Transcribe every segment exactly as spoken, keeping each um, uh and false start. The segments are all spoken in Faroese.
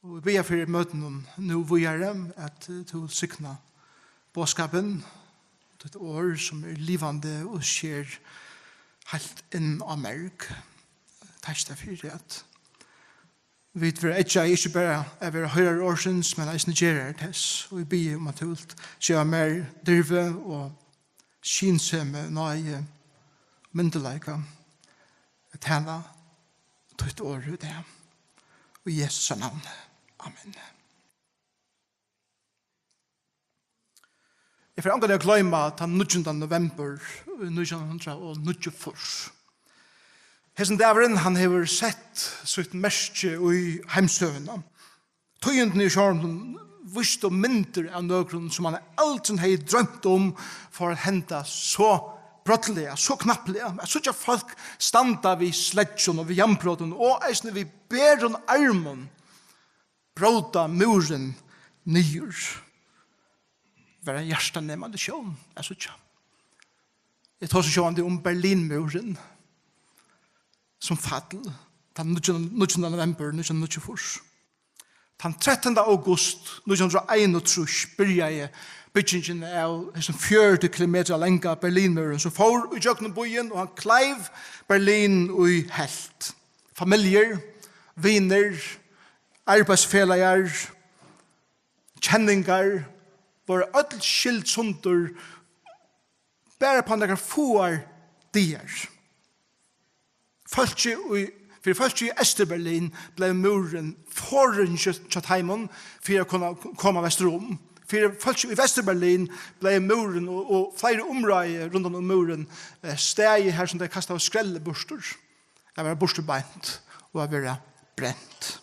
Og vit biðja fyri møtunum nú víðari, at, eh, tú vilt signa boðskapin, títt orð sum er livandi og sker heilt inn á merg. Takk tær fyri, at vit verða eggjað, ikki bara at vera hoyrarar orðsins, men eisini gerarar tess. Og eg biði um, at tú vilt geva mær dirvi og skynsemi, náði, myndugleika at tæna títt orð í dag. Í Jesu navni. Amen. Eg fari ongantíð at gloyma tann níggjunda novembur í nítjan hundrað og níggjuogfýrs. Hesin dagurin, hann hevur sett sítt merki í heimssøguna. Tíðindini í sjónvarpinum vístu myndir av nøkrum, sum hann aldrin hevði droymt um fór at henda so brádliga, so knappliga. At síggja fólk standa við sleggjum og við jarnbrotum og eisini við berum armum bróta múrin niður, var ein hjartanemandi sjón at síggja. Eg tosi sjálvandi um Berlinmúrin, sum fall tann níggjunda, níggjunda novembur nítjan hundrað og níggjuogfýrs. Tann trettanda august nítjan hundrað og einogtrýss byrjaði byggingin av hesum fjøruti kilometra langa Berlinmúrin, sum fór í gjøgnum býin, og hann kleiv Berlin í helvt. Familjur, vinir, arbeiðsfelagar, kenningar vóru øll skild sundur bara upp á nakrar fáar dagar. Fólki í, fyri fólki í Eysturberlin bleiv múrurin forðingin hjá, hjá teimum fyri at kunna koma vestur um. Fyri fólki í Vesturberlin bleiv múrurin og, og fleiri umráði rundan um múrin, eh, staðið har sum tey kastaðu skrellið burtur, at vera burturbeint og at vera brent.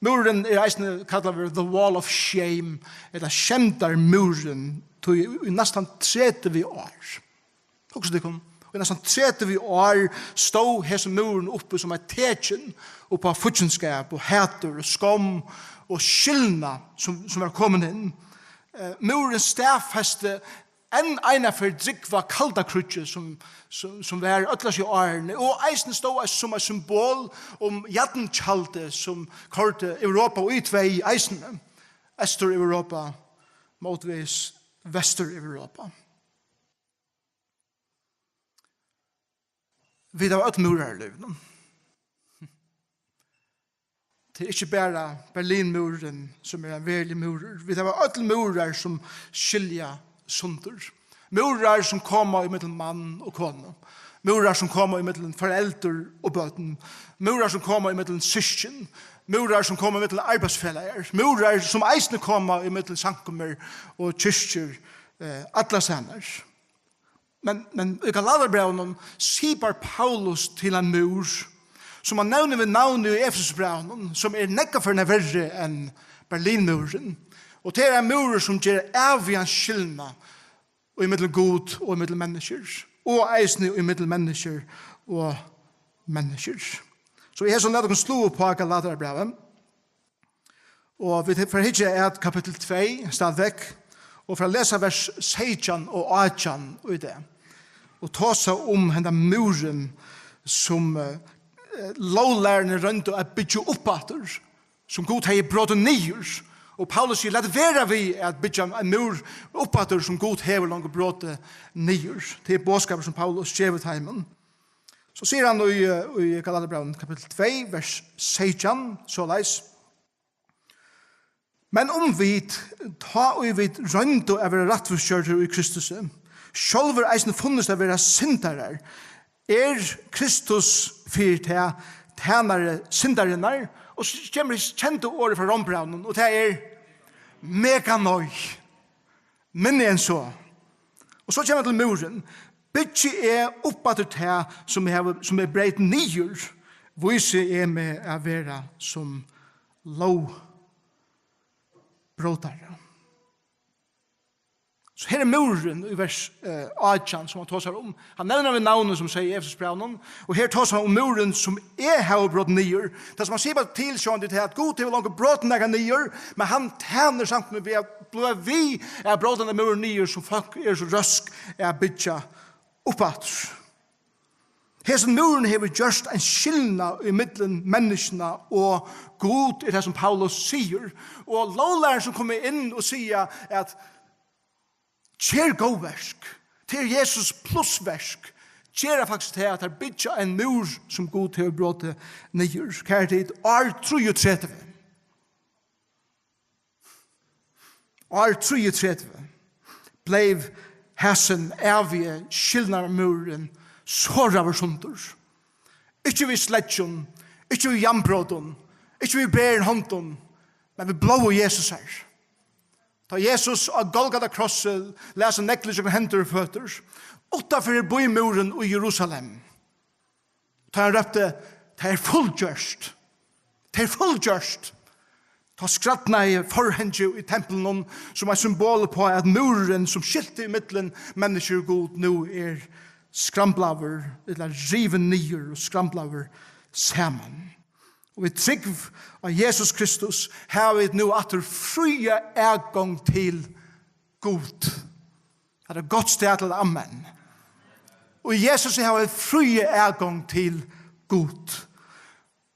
Múrurin er eisini kallaður The Wall of Shame, ella skemdarmúrurin, tí í næstan tretivu ár, hugsið tykkum, í næstan tretivu ár stóð hesin múrurin uppi sum eitt tekin upp á fíggindskap og hatur og skomm og skilnað, sum, sum var komin inn. Eh, múrurin staðfesti enn einaferð drúgva kalda kríggið, sum, sum, sum var øll hesi árini, og eisini stóð sum eitt symbol um jarntjaldið, sum koyrdi Europa í tvey eisini. Eystureuropa mótvegis Vestureuropa. Vit hava øll múrar í lívinum. Tað er ikki bara Berlinmúrurin, sum er ein veruligur múrur. Vit hava øll múrar, sum skilja sundur. Múrar, sum koma ímillum mann og konu. Múrar, sum koma ímillum foreldur og børn. Múrar, sum koma ímillum systkin. Múrar, sum koma ímillum arbeiðsfelagar. Múrar, sum eisini koma ímillum samkomur og kirkjur, eh, allastaðni. Men, men í Galatiabrævinum sipar Paulus til ein múr, sum hann nevnir við navni í Efesusbrævinum, sum er nógv ferðir verri enn Berlinmúrurin. Og tað er ein múrur, sum ger ævigan skilnað ímillum Gud og ímillum menniskjur, og eisini ímillum menniskjur og menniskjur. So eg hevði so latið okkum sláa upp á Galatiabrævið. Og vit fara at hyggja at kapittul tvey stadigvekk, og fara at lesa vers seytjan og átjan í dag, og tosa um henda múrin, sum, eh, lóglærararnir royndu at byggja upp aftur, sum Gud hevði brotið niður. Og Paulus sigur: "Lat vera við at byggja ein múr upp aftur, sum Gud hevur longu brotið niður." Tað er boðskapur, sum Paulus gevur teimum. So sigur hann í, í Galatiabrævinum kapittul tvey, vers seytjan, soleiðis: "Men um vit, tá ið vit royndu at vera rættvísgjørdir í Kristusi, sjálvir eisini funnust at vera syndarar, er Kristus fyri tað tænari syndarinnar?" Og so kemur hesi kendu orð frá Rómbrævinum, og tað er: "Me genoito." Minni enn so. Og so kemur til múrin. Byggi eg upp aftur tað, sum eg havi, sum eg breyt niður, vísi eg meg at vera sum lógbrótari. So her er múrurin í vers, eh, átjan, sum hann tosar um. Hann nevnir hann við navni, sum segði í Efesusbrævinum, og her tosar hann um múrin, sum eg havi brotið niður. Tað, sum hann sigur bara til, sjálvandi, er at Gud hevur longu brotið nakað niður, men hann tænir samkomuni við at blíva við at bróta ein múr niður, sum fólk eru so røsk at byggja upp aftur. Hesin múrurin hevur gjørt ein skilnað í millum menniskjuna og Gud, er tað, sum Paulus sigur. Og lóglærararnir, sum koma inn og siga at ger góð verk, tað er Jesus plus verk, gera faktiskt tað, at teir byggja ein múr, sum Gud hevur brotið niður. Kæru tit, ár trýogtretivu, ár trýogtretivu bleiv hasin ævigi skilnaðarmúrurin soraður sundur. Ikki við sleggjum, ikki við jarnbrotum, ikki við berum hondum, men við blóði Jesusar. Tá Jesus á Golgata krossi læt seg negla gjøgnum hendur og føtur, uttanfyri býmúrin í Jerusalem, tá hann rópti: "Tað er fullgjørt. Tað er fullgjørt." Tá skrædnaði forhangið í templinum sum eitt symbol uppá, at múrurin, sum skilti ímillum menniskjur og Gud, nú er skramblaður, ella rivin niður og skramblaður saman. Og við trúgv á Jesus Kristus hava vit nú aftur fría atgongd til Gud. Tað er gott stað til amen. Og í Jesus hava vit fría atgongd til Gud.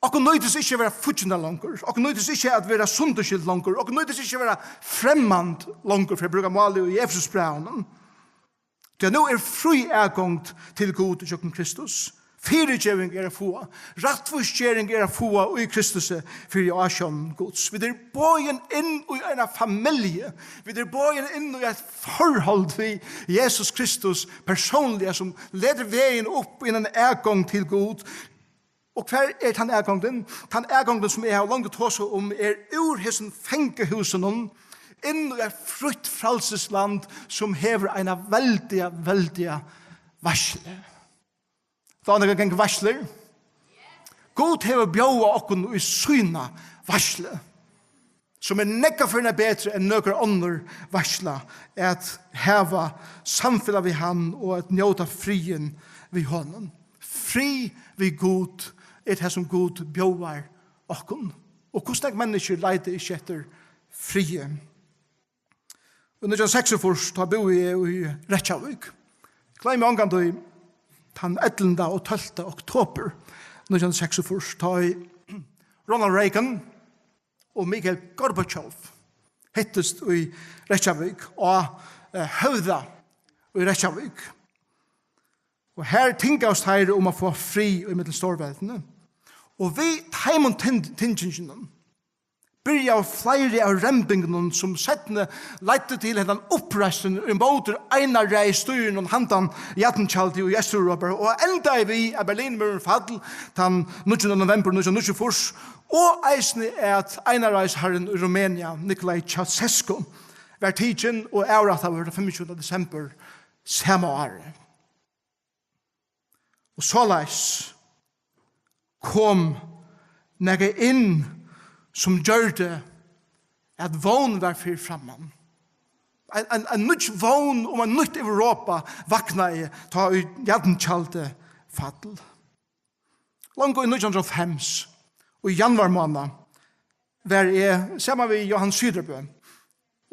Okkum nýtist ikki at vera fíggindar longur. Okkum nýtist ikki at vera sundurskilt longur. Okkum nýtist ikki at vera fremmand longur, fyri at brúka málið í Efesusbrævinum. Tí at nú er frí atgongd til Gud ígjøgnum Kristus. Fyrigeving er at fáa. Rættvísgering er at fáa í Kristusi fyri ásjón Guds. Vit eru boðin inn í eina familju. Vit eru boðin inn í eitt forhold við Jesus Kristus persónliga, sum letur vegin upp í ein atgongd til Gud. Og hvar er tann atgongdin? Tann atgongdin, sum eg havi longu tosað um, er úr hesum fangahúsinum inn í eitt frítt frælsisland, sum hevur eina veldiga, veldiga veitslu. Dámar tykkum at ganga í veitslur? Gud hevur bjóðað okkum í sína veitslu, sum er nógv ferðir betri enn nøkur onnur veitsla, at hava samfelag við hann og at njóta friðin við honum. Frið við Gud er tað, sum Gud bjóðar okkum. Og hvussu nógv menniskjur leita ikki eftir friði? Í nítjan hundrað og seksogfýrs, tá búði eg í Reykjavík. Gloymi ongantíð tann ellivta og tólvta oktober nítjan hundrað og seksogfýrs, tá ið Ronald Reagan og Mikhail Gorbachev hittust í Reykjavík, á, eh, Høvda í Reykjavík. Og her tingaðust teir um at fáa frið í millum stórveldini. Og við teimum tin-, tingingunum byrjaðu fleiri av rembingunum, sum seinni leiddu til hendan uppreisturin ímóti einaræðisstýrinum handan jarntjaldið í Eystureuropa, og endaði við, at Berlinmúrurin fall tann níggjunda novembur nítjan hundrað og níggjuogfýrs, og eisini at einaræðisharrin í Rumenia, Nicolae Ceausescu, varð tikin og avrættaður tann fimmogtjúgunda desembur sama ár. Og soleiðis kom nakað inn, sum gjørdi, at vón var fyri framman. Ein, ein, ein nýggj vón um ein nýtt Europa vaknaði, tá ið jarntjaldið fall. Longu í nítjan hundrað og hálvfems, í januarmánað, var eg saman við Johan Syderbø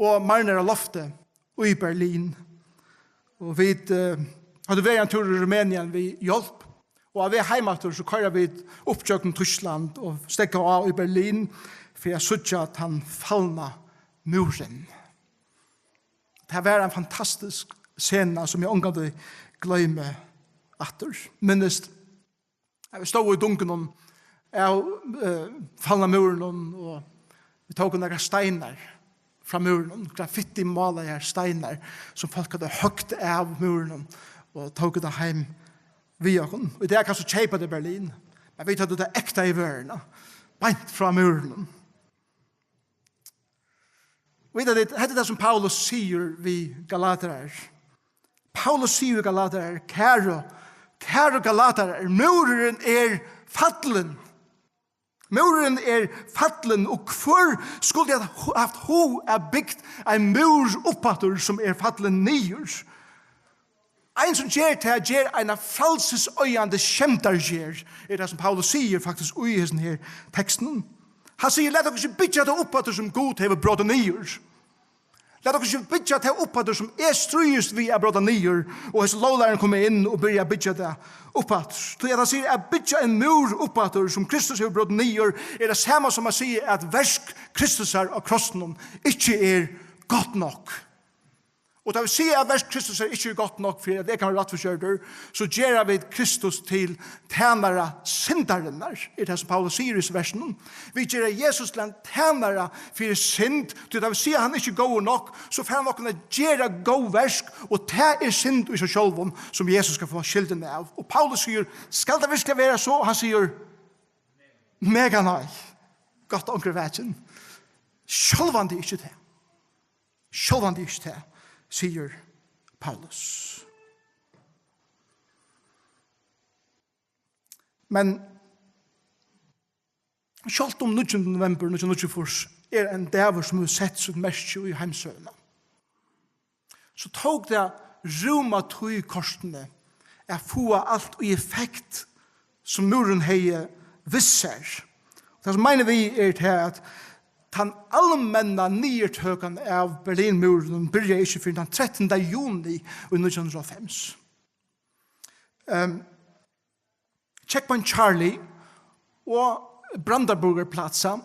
og Marner á Lofti í Berlin. Og vit, eh, høvdu verið ein túr í Rumænia við hjálp. Og á veg heim aftur, so koyra vit upp gjøgnum Týskland og steðga á í Berlin fyri at síggja tann falna múrin. Tað var ein fantastisk sena, sum eg ongantíð gloymi aftur. Minnist, at vit stóðu í dunkunum av, eh, falna múrinum, og vit tóku nakrar steinar frá múrinum, graffitimálaðar steinar, sum fólk høvdu høgt av múrinum og tóku tað heim við okkum. Og í dag kanst tú keypa tað í Berlin, men vit høvdu ta ektaðu vøruna, beint frá múrinum. Vita tit, hetta er tað, sum Paulus sigur við Galatarar. Paulus sigur við Galatarar: "Kæru, kæru Galatarar, múrurin er fallin." Múrurin er fallin, og hvør skuldi havt hu-, havt hug at bygt ein múr uppaftur, sum er fallin niður? Ein, sum ger tað, ger eina frælsisoyðandi skemdargerð, er tað, sum Paulus sigur faktiskt í hesum her tekstinum. Hann sigur: "Lat okkum ikki byggja tað uppaftur, sum Gud hevur brotið niður." Lat okkum ikki byggja tað upp aftur, sum eg stríðist við at bróta niður, og hesin lóglærari kemur inn og byrjar at byggja tað upp aftur. Tí at hann sigur, at byggja ein múr upp aftur, sum Kristus hevur brotið niður, er tað sama sum at siga, at verk Kristusar á krossinum ikki er gott nokk. Og tá vit siga, at verk Kristusar ikki er gott nokk fyri, at eg kann vera rættvísgjørdur, so gera vit Kristus til tænara syndarinnar, er tað, sum Paulus sigur í hesum versinum. Vit gera Jesus til ein tænara fyri synd, tí tá vit siga, at hann ikki er góður nokk, so fær hann okkum at gera góð verk, og tað er synd í seg sjálvum, sum Jesus skal fáa skyldina av. Og Paulus sigur, skal tað virkilega vera so? Og hann sigur, mega nei. Gott, onkur er vakin. Sjálvandi ikki tað. Sjálvandi ikki tað, sigur Paulus. Men sjálvt um níggjunda novembur nítjan hundrað og níggjuogfýrs er ein dagur, sum hevur sett sítt merki í heimssøguna, so tók tað rúma tíð kortini at fáa alt í effekt, sum múrurin hevði við sær. Tað, sum eg meini við, er tað, at tann almenna niðurtøkan av Berlinmúrinum byrjaði ikki fyrr enn tann trettanda juni í nítjan hundrað og hálvfems. Ehm, Checkpoint Charlie og Brandenburger Plaza,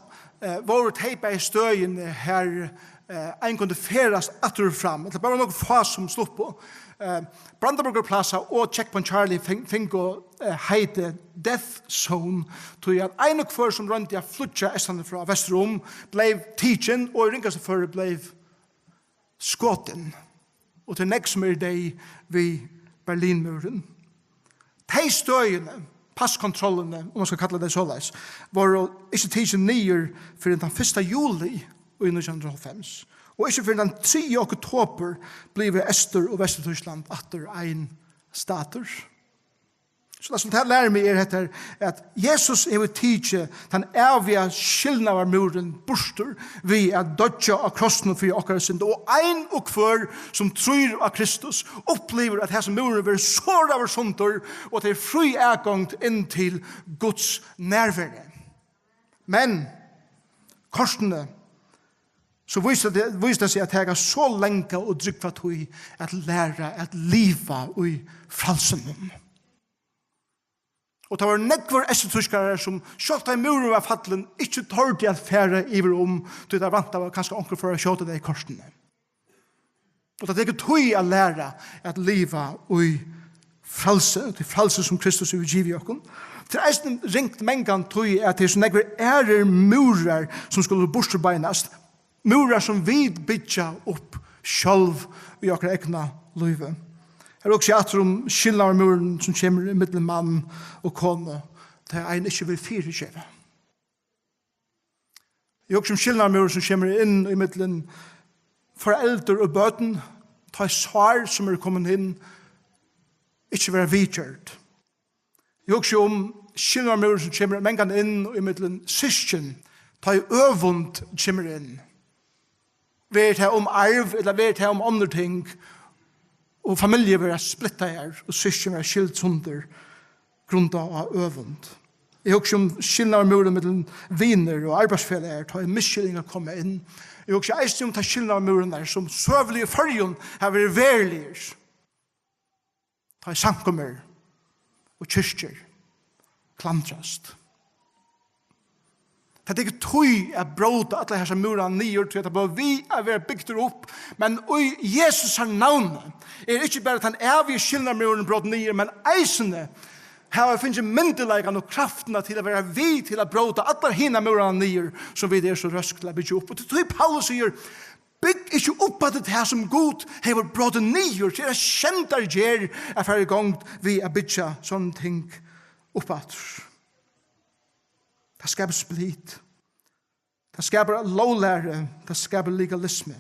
eh, vóru tey bæði støðini, har, eh, ein kundi ferðast aftur og fram. Tað var bara nøkur fá, sum sluppu. Eh, Brandenburger Plaza og Checkpoint Charlie fing-, fingu, eh, heitið Death Zone, tí at ein og hvør, sum royndi at flýggja eystan frá vestur um, bleiv tikin, og í ringasta føri bleiv skotin. Og tað eru nógv, sum eru deyð við Berlinmúrin. Tey støðini, passkontrollini, um man skal kalla tey soleiðis, vóru ikki tikin niður fyrr enn tann fyrsta juli í nítjan hundrað og hálvfems. Og ikki fyrr enn tann triðja oktober blivu Eystur- og Vesturtýskland aftur ein statur. So tað, sum tað lærir meg, er hetta her, at Jesus hevur tikið tann æviga skilnaðarmúrin burtur við at doyggja á krossinum fyri okkara synd. Og ein og hvør, sum trýr á Kristus, upplivir, at hesin múrurin verður soraður sundur, og at tað er frí atgongd inn til Guds nærveru. Men kortini, so vísir tað, vísir tað seg at taka so langa og drúgva tíð at læra at liva í frælsinum. Og tað vóru nógvir eysturtýskarar, sum, sjálvt tá ið múrurin var fallin, ikki tordu at fara yvir um, tí teir væntaðu, at kanska onkur fór at skjóta tey í kortini. Og tað tekur tíð at læra at liva í frælsi, tí frælsi, sum Kristus hevur givið okkum. Tað er eisini ringt mangan tíð, at tað eru so nógvir aðrir múrar, sum skulu burturbeinast. Múrar, sum vit byggja upp sjálv í okkara egna lívi. Her hugsi eg aftur um skilnaðarmúrin, sum kemur ímillum mann og konu, tá ein ikki vil fyrigeva. Eg hugsi um skilnaðarmúrin, sum kemur inn ímillum foreldur og børn, tá ið sár, sum eru komin inn, ikki verða viðgjørd. Eg hugsi um skilnaðarmúrin, sum kemur mangan inn ímillum systkin, tá ið øvund kemur inn. Verður tað um arv, ella verður tað um onnur ting, og familjur verða splittaðar, og systkin verða skild sundur, grundað á øvund. Eg hugsi um skilnaðarmúrin millum vinir og arbeiðsfelagar, tá ið misskiljingar koma inn. Eg hugsi eisini um teir skilnaðarmúrarnar, sum søguliga í Føroyum hava verið veruligir, tá ið samkomur og kirkjur klandrast. Tað tekur tíð at bróta allar hesar múrar niður, tí at tað blívur við at verða bygdur upp. Men í Jesusar navni er ikki bara tann ævigi skilnaðarmúrurin brotin niður, men eisini hava vit fingið myndugleikan og kraftina til at vera við til at bróta allar hinar múrarnar niður, sum vit eru so røsk til at byggja upp. Og tí Paulus sigur, bygg ikki upp aftur tað, sum Gud hevur brotið niður, tað er skemdargerð at fara í gongd við at byggja sovorðin ting upp aftur. Tað skapar split. Tað skapar lóglæru. Tað skapar legalismu.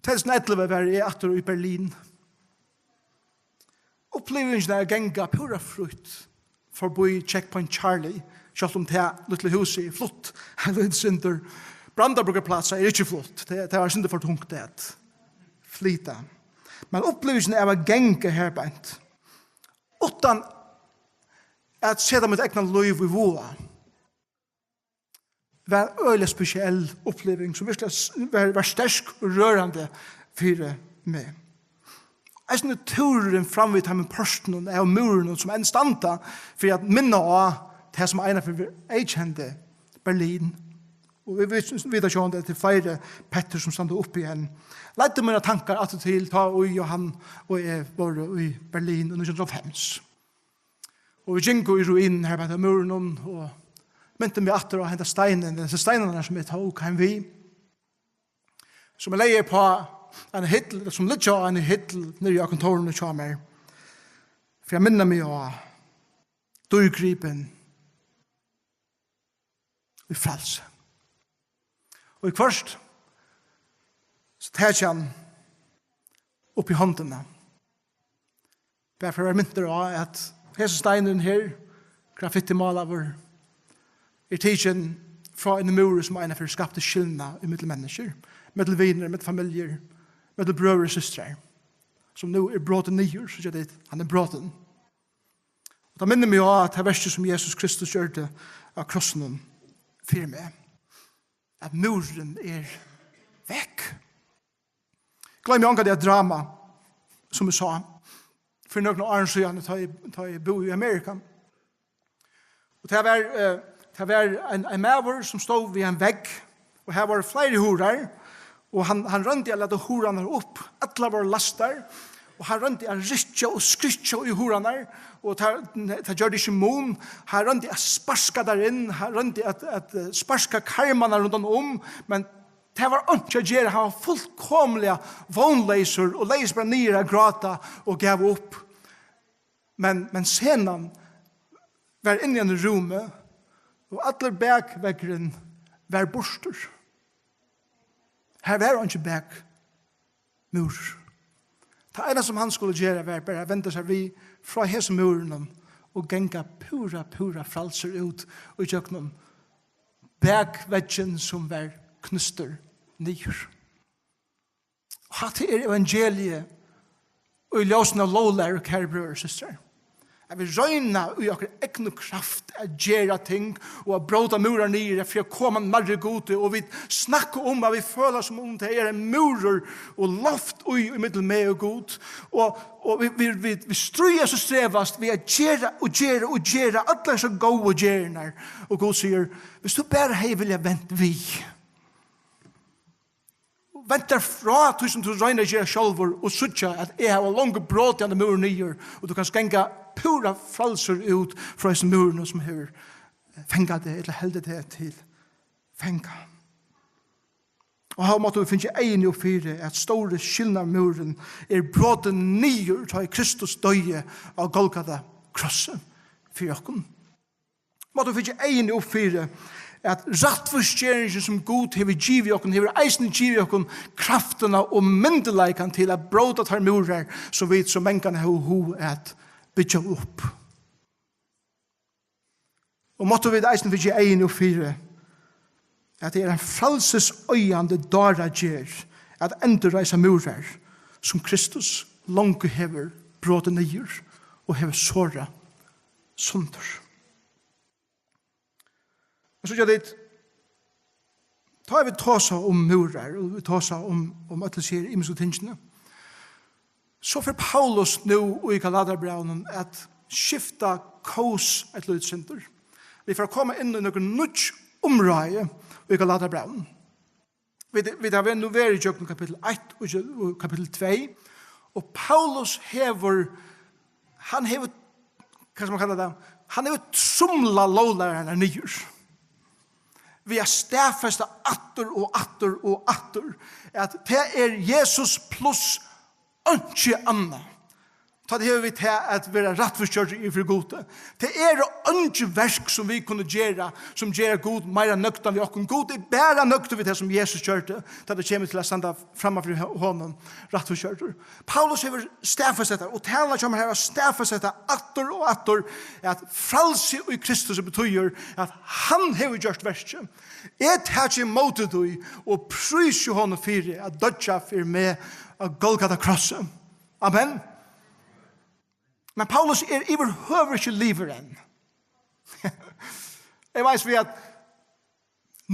Tvey túsund og ellivu var eg aftur í Berlin. Upplivingin av at ganga púra frítt forbí Checkpoint Charlie, sjálvt um tað lítla húsið er flutt, eitt lítið sindur. Brandenburger Plaza er ikki flutt. Tað, tað var eitt sindur for tungt at flyta. Men upplivingin av at ganga her beint, uttan at seta mítt egna lív í váða, var øgiliga spesiell uppliving, sum virkiliga s-, var, var sterk og rørandi fyri meg. Eisini túrurin fram við teimum pørtunum av múrinum, sum enn standa, fyri at minna á tað, sum einaferð eyðkendi Berlin. Og vit, vit vita sjálvandi, at tað eru fleiri pettir, sum standa uppi enn. Leiddi mínar tankar aftur til tá, ið Johan og eg vóru í Berlin í nítjan hundrað og hálvfems. Og vit gingu í ruinini har bak við múrinum, og minti meg aftur á henda steinin, hesar steinarnar, sum eg tók heim við, sum eg legði upp á eina hill, sum liggja á eini hill niðri á kontorinum hjá mær, fyri at minna meg á dýrgripin í frælsi. Og í hvørt, so taki hann upp í hondina. Bara fyri at vera mintur á, at hesin steinurin her, graffitimálaður, er tikin frá einum múri, sum einaferð skapti skilnað ímillum menniskju, millum vinir, millum familjur, millum brøður og systrar, sum nú er brotin niður, so tit, hann er brotin. Og tað minnir meg á tað verkið, sum Jesus Kristus gjørdi á krossinum fyri meg, at múrurin er vekk. Gloymi ongantíð eitt drama, sum eg sá fyri nøkrum árum síðan, tá eg, tá eg búði í Amerika. Og tað var, eh, tað var ein, ein maður, sum stóð við ein vegg, og har vóru fleiri hurðar, og hann, hann royndi at lata hurðarnar upp, allar vóru læstar, og hann royndi at rykkja og skrykkja í hurðarnar, og tað, tað gjørdi ikki mun. Hann royndi at sparka tær inn, hann royndi at, at, eh, sparka karmarnar rundan um, men tað var einki at gera, hann var fullkomiliga vónleysur og legði seg bara niður at gráta og gav upp. Men, men senan var inni í einum rúmi, og allur bakveggurin var burtur. Har var eingin bakmúrur. Tað eina, sum hann skuldi gera, var bara at venda sær við frá hesum múrinum og ganga púra, púra frælsur út ígjøgnum bakveggin, sum var knústur niður. Hatta er evangeliið í ljósinum av lóglæru, kæru brøður og systrar. At vit royna í okkara egnu kraft at gera ting og at bróta múrar niður, at fyri at koma nærri Gudi, og vit snakka um at vit føla, sum um tað er ein múrur og loft í, ímillum meg og Gud, og, og vit, vit, vit, vit stríðast og strevast við at gera og gera og gera allar hesar góðu gerðirnar, og Gud sigur: "Viss tú bara hevði viljað vent við, vent tær frá tí, sum tú roynir at gera sjálvur, og síggja, at eg havi longu brotið handa múrin niður, og tú kanst ganga púra frælsur út frá hesum múrinum, sum hevur fangað teg, ella heldur teg til fanga." Og her máttu vit fingið eyguni upp fyri, at stóri skilnaðarmúrurin er brotin niður, tá ið Kristus doyði á Golgata krossi fyri okkum. Máttu vit fingið eyguni upp fyri, at rættvísgeringin, sum Gud hevur givið okkum, hevur eisini givið okkum kraftina og myndugleikan til at bróta teir múrar, sum vit so mangan hava hug at byggja upp. Og máttu vit eisini fingið eyguni upp fyri, at tað er ein frælsisoyðandi dáragerð at endurreisa múrar, sum Kristus longu hevur brotið niður og hevur sorað sundur. Men síggja tit, tá vit tosa um múrar, og vit tosa um, um øll hesi her ymisku tingini, so fer Paulus nú í Galatarbrævinum at skifta kós eitt lítið sindur. Vit fara at koma inn í nøkur nýggj umráði í Galatarbrævinum. Vit, vit hava nú verið ígjøgnum kapittul eitt og, og kapittul tvey, og Paulus hevur, hann hevur, hvat skal man kalla tað, hann hevur trumlað lóglærararnar niður við at staðfesta aftur og aftur og aftur, at tað er Jesus pluss einki annað. Tá tað hevur við tað at vera rættvísgjørd yvir fyri Gudi. Tað eru eingi verk, sum vit kunnu gera, sum gera Gud meira nøgdan við okkum. Gud er bara nøgdur við tað, sum Jesus gjørdi, tá tað kemur til at standa framman fyri ho-, honum rættvísgjørdur. Paulus hevur staðfest hetta, og talan hjá mær hevur staðfest hetta aftur og aftur, at frælsi í Kristus betýðir, at hann hevur gjørt verkið. Eg taki ímóti tí og prísi honum fyri at doyggja fyri meg á Golgata krossi. Amen. Men Paulus er yvirhøvur ikki liðugur enn. Eg veit við at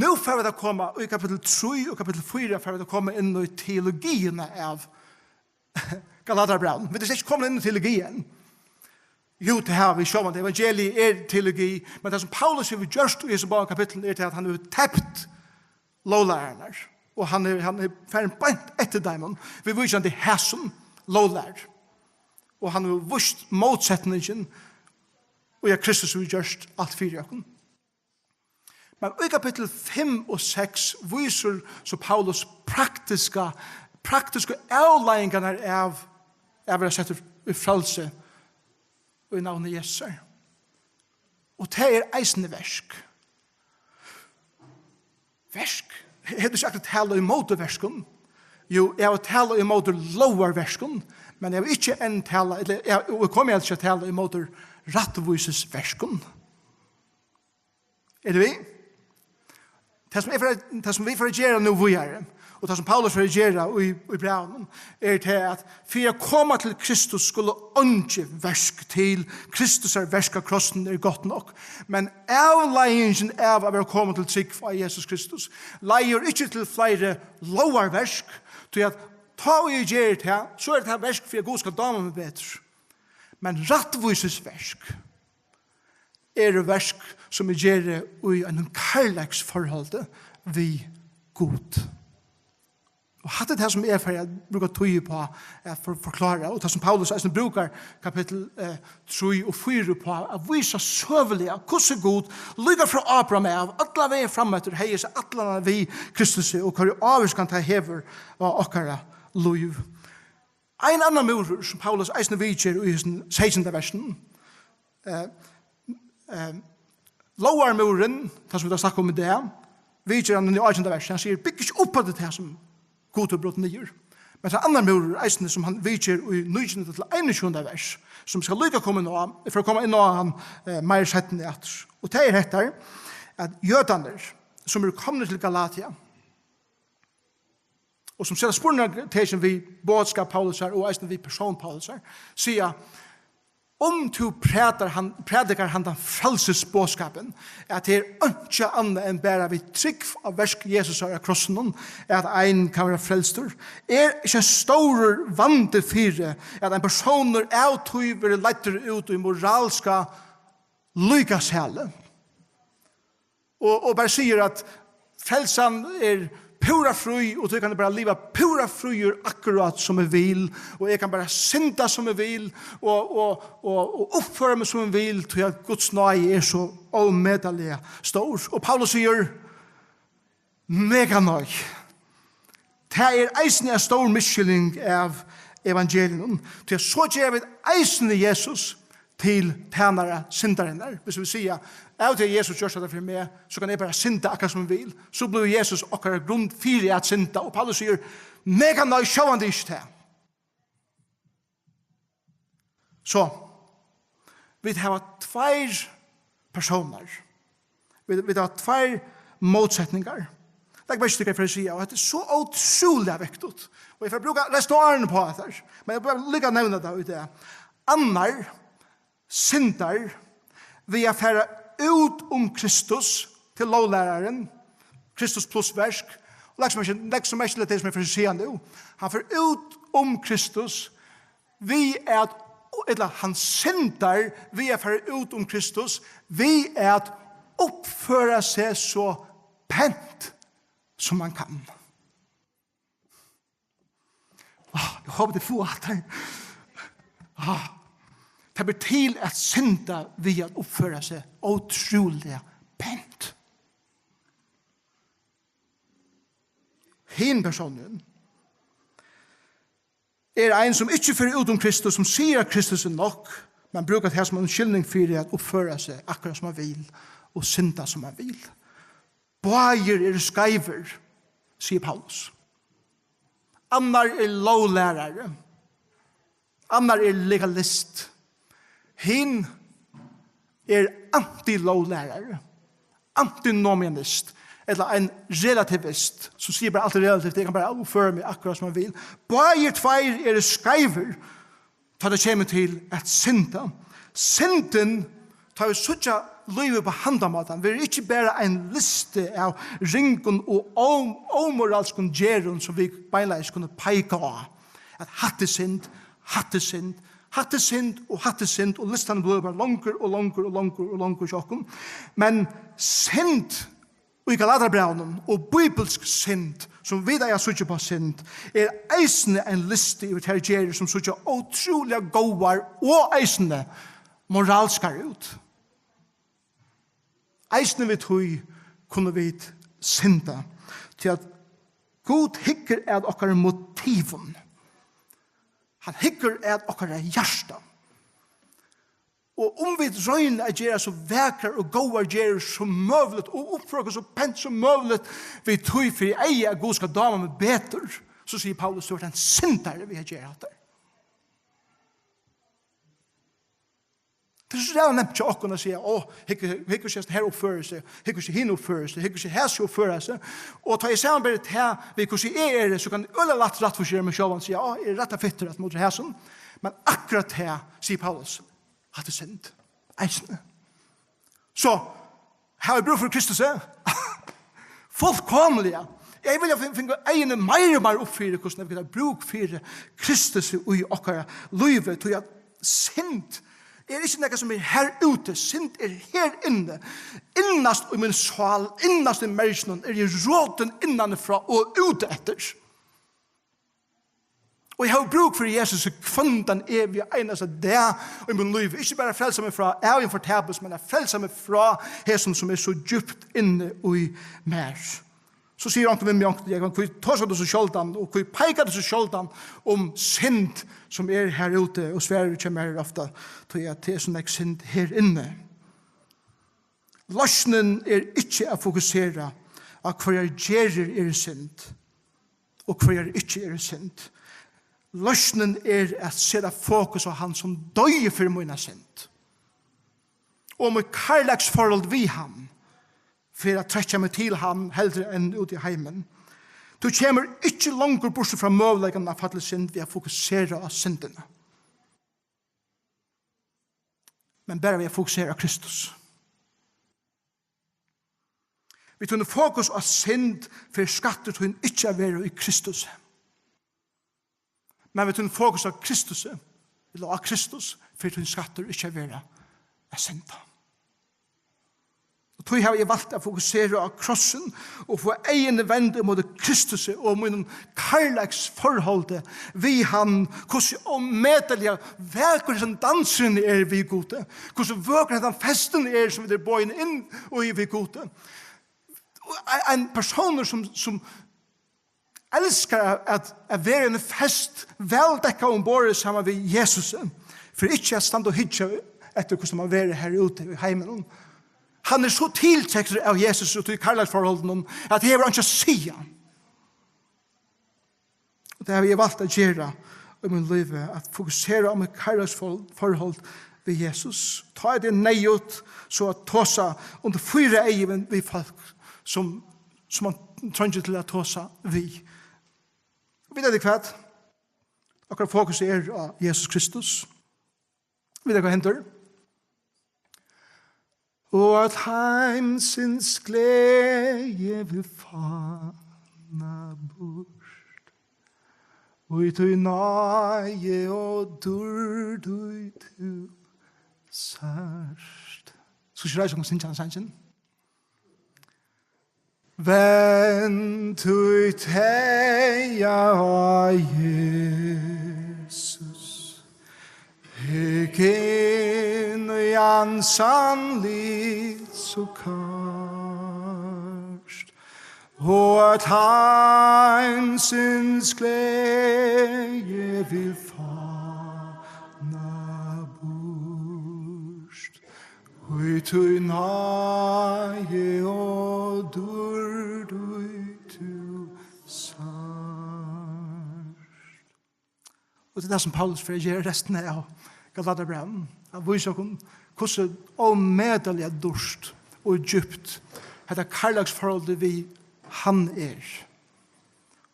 Nú fara vit at koma, í kapittul trý og kapittul fýra fara vit at koma inn í teologiina av Galatarabrævinum. Vit eru slett ikki komin inn í teologi enn. Jú, tað hava vit, sjálvandi, evangeliið er teologi, men tað sum Paulus hevur gjørt í hesum báðum kapitlum er tað, at hann hevur tept lóglærararnar, og hann er, hann er farin beint eftir teimum, viðvíkjandi hasum lóglærara. Og hann hevur víst mótsetningin, og at Kristus hevur gjørt alt fyri okkum. Men í kapittul fimm og seks vísir so Paulus praktiska, praktisku avleiðingarnar av at vera settur í frælsi í navni Jesu. Og tað er eisini verk. Verk? Hevur tú ikki akkurát talað ímóti verkum? Jú, eg havi talað ímóti lógarverkum, men eg havi ikki enn talað, ella eg, og eg komi helst ikki at tala ímóti rættvísisverkum. Eru vit? Tað sum, eg fer, tað sum vit fara at gera nú víðari, og tað sum Paulus fer at gera í, í brævinum, er tað, at fyri at koma til Kristus skulu eingi verk til, Kristusar verk á krossinum er gott nokk. Men avleiðingin av at vera komin til trúgv á Jesus Kristus leiðir ikki til fleiri lógarverk, tí at tá ið eg geri tað, so er tað verk fyri at Gud skal dáma meg betur. Men rættvísisverk eru verk, sum eg geri í einum kærleiksforholdi við Gud. Og hatta er tað, sum eg fari at brúka tíð uppá at for-, forklára, og tað, sum Paulus eisini brúkar kapittul, eh, trý og fýra uppá, at vísa søguliga, hvussu Gud, líka frá Abraham av, allan vegin frameftir, hevði seg ætlanir við Kristusi, og hvørja ávirkan tað hevur á okkara lív. Ein annar múrur, sum Paulus eisini viðger í hesum sekstanda versinum, eh, eh, lógarmúrurin, tað sum vit hava snakkað um í dag, viðger hann í átjanda versi. Hann sigur: "Bygg ikki upp á tað, tað sum Gud hevur brotið niður." Men tað er annar múrur eisini, sum hann viðger í nítjanda til einogtjúgunda vers, sum skal líka koma inn á, eg fari at koma inn á hann, eh, meir seinni aftur. Og tað er hetta, at jødarnir, sum eru komnir til Galatia, og sum seta spurningartekin við boðskap Paulusar og eisini við persón Paulusar, siga: "Um tú prædar hann, prædikar handan frælsisboðskapin, at tað er einki annað enn bara við trúgv á verk Jesusar á krossinum, at ein kann vera frelstur, er ikki ein stórur vandi fyri, at ein persónur av tí verður leiddur út í moralska líkasælu?" Og, og bara sigur, at frelsan er púra frí, og tú kann bara liva púra fríur, akkurát sum eg vil, og eg kann bara synda sum eg vil, og, og, og, og uppføra meg sum eg vil, tí at Guds náði er so ómetaliga stór. Og Paulus sigur: "Mega nei." Tað er eisini ein stór misskiljing av evangelium, tí at so gera vit eisini Jesus til tænara syndarinnar. Hvis vit siga: "Av tí at Jesus gjørdi tað fyri meg, so kann eg bara synda akkurát sum eg vil." So blívur Jesus okkara grund fyri at synda. Og Paulus sigur: "Mega nei, sjálvandi ikki tað." So, vit hava tveir persónar. Vit, vit hava tveir mótsetningar. Legg merki til, hvat eg fari at siga, og hetta er so ótrúliga viktigt. Og eg fari at brúka restina av árinum uppá hetta her. Men eg vil líka nevna tað í dag. Annar syndar við at fara út um Kristus til lóglæraran, Kristus pluss verk. Og legg so merki, legg so merki til tað, sum eg fari at siga nú. Hann fer út um Kristus við at, ella hann syndar við at fara út um Kristus, við at uppføra seg so pent, sum man kann. Áh, eg hopi, tit fáa hatta. Áh, tað ber til at synda við at uppføra seg ótrúliga pent. Hin persónurin er ein, sum ikki fer út um Kristus, sum sigur, at Kristus er nokk, men brúkar tað sum undskyldning fyri at uppføra seg akkurát sum hann vil og synda sum hann vil. Báðir eru skeivir, sigur Paulus. Annar er lóglærari, annar er legalist, hin er antilóglærari, antinomianist, ella ein relativist, sum sigur bara, alt er relativt, eg kann bara uppføra meg akkurát sum eg vil. Báðir tveir eru skeivir, tá tað kemur til at synda. Syndin, tá vit síggja lívið upp á handan mátan. Verður ikki bara ein listi av ringum og ó-, ómoralskum gerðum, sum vit beinleiðis kunnu peika á. At hatta er synd, hatta er synd, hatta er synd og hatta er synd, og listan blívur bara longur og longur og longur og longur hjá okkum. Men synd í Galatiabrævinum og bíbilsk synd, sum vit eiga at síggja upp á synd, er eisini ein listi yvir tær gerðir, sum síggja ótrúliga góðar og eisini moralskar út. Eisini við tí kunnu vit synda, tí at Gud hyggur at okkara motivum. Hann hyggur at okkara hjarta. Og um vit royna at gera so vakrar og góðar gerðir sum møguligt og uppføra okkum so pent sum møguligt við tí fyri eyga, at Gud skal dáma meg betur, so sigur Paulus: "Tú ert ein syndari við at gera hatta." Tað er so ræðuliga nemt hjá okkum at siga: "Á, hygg, hygg, hvussu hesin her uppførir seg, hygg, hvussu hin uppførir seg, hygg, hvussu hesi uppføra seg." Og tá eg samanberi tað við, hvussu eg eri, so kann eg øgiliga lætt rættvísgera meg sjálvan og siga: "Á, eg eri rættiliga fittur at móti hesum." Men akkurát tað, sigur Paulus, hatta er synd. Eisini. So, hava vit brúk fyri Kristusi? Fullkomiliga. Eg vil fáa, fáa eyguni meira og meira upp fyri, hvussu nógv vit hava brúk fyri Kristusi í okkara lívi, tí at synd er ikki nakað, sum er har úti. Synd er her inni. Innast í mín sál, innast í merginum, eri eg rotin innanfrá og út eftir. Og eg havi brúk fyri Jesus hvønn tann evig einasta dag í mínum lívi. Ikki bara frelsa meg frá ævigum fortapilsi, men at frelsa meg frá hesum, sum er so djúpt inni í mær. So sigur onkur við meg onkuntíð: "Hví tosar tú so sjáldan, og hví peikar tú so sjáldan um synd, sum er har úti?" Og svarið hjá mær er ofta: "Tí at tað er so nógv synd her inni." Loysnin er ikki at fokusera á, hvørjar gerðir eru synd, og hvørjar ikki eru synd. Loysnin er at seta fokus á hann, sum doyði fyri mína synd, og mítt kærleiksforhold við hann, fyri at trekkja meg til hann heldur enn út í heimin. Tú kemur ikki longur burtur frá møguleikanum at falla í synd við at fokusera á syndina, men bara við at fokusera á Kristus. Við tínum fokus á synd fer skattur tín ikki at vera í Kristus. Men við tínum fokus á Kristus, ella á Kristus, fer tín skattur ikki at vera at synda. Og tí havi eg valt at fokusera á krossin og fáa eyguni vend ímóti Kristusi og mínum kærleiksforholdi við hann, hvussu ómetaliga vakur hesin dansurin er við Gudi, hvussu vøkur hendan festin er, sum vit eru boðin inn í við Gudi. Og ein, ein persónur, sum, sum elskar at, at, at vera í eini fest, væl dekkað umborð saman við Jesusi, fyri ikki at standa og hyggja eftir, hvussu man verður har úti í heiminum. Hann er so tiltrektur av Jesusi og tí kærleiksforholdinum, at tað hevur einki at siga. Og tað havi eg valt at gera í mínum lívi, at fokusera á mítt kærleiksforhold við Jesus. Tá er tað neyðugt so at tosa undir fýra eygu við, við fólk, sum, sum man treingir til at tosa við. Vita tit hvat? Okkara fokus er á Jesus Kristus. Vita tit hvat hendir? Og at heimsins gleði vil fána burt, í tí náði og dýrd, í tú sært. Skulu vit ikki reisa okkum og syngja henda sangin? Vend títt eyga á Jesus, hygg inn í hans andlit so kært, og at heimsins gleði vil fána burt, í tí náði og dýrd, í tú sært. Og tað er tað, sum Paulus fer at gera restina av Galatiabrævinum, at vísa okkum, hvussu ómetaliga dýrt og djúpt hetta kærleiksforholdið við hann er.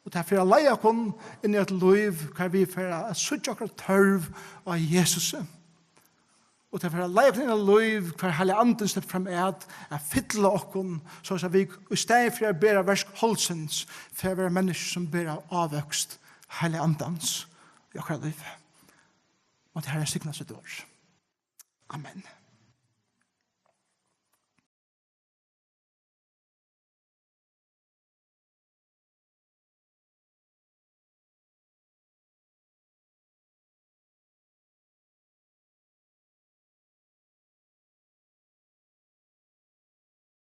Og tað fer at leiða okkum inn í eitt lív, har vit fara at síggja okkara tørv á Jesusi. Og tað fer at leiða okkum inn í lív, hvar Heilagi Andin sleppur fram at, at fylla okkum, so at vit í staðin fyri at bera verk holdsins, fer at vera menniskju sum bera ávøkst Heilaga Andans í okkara lívi. Mátti Harrin signa sítt orð. Amen.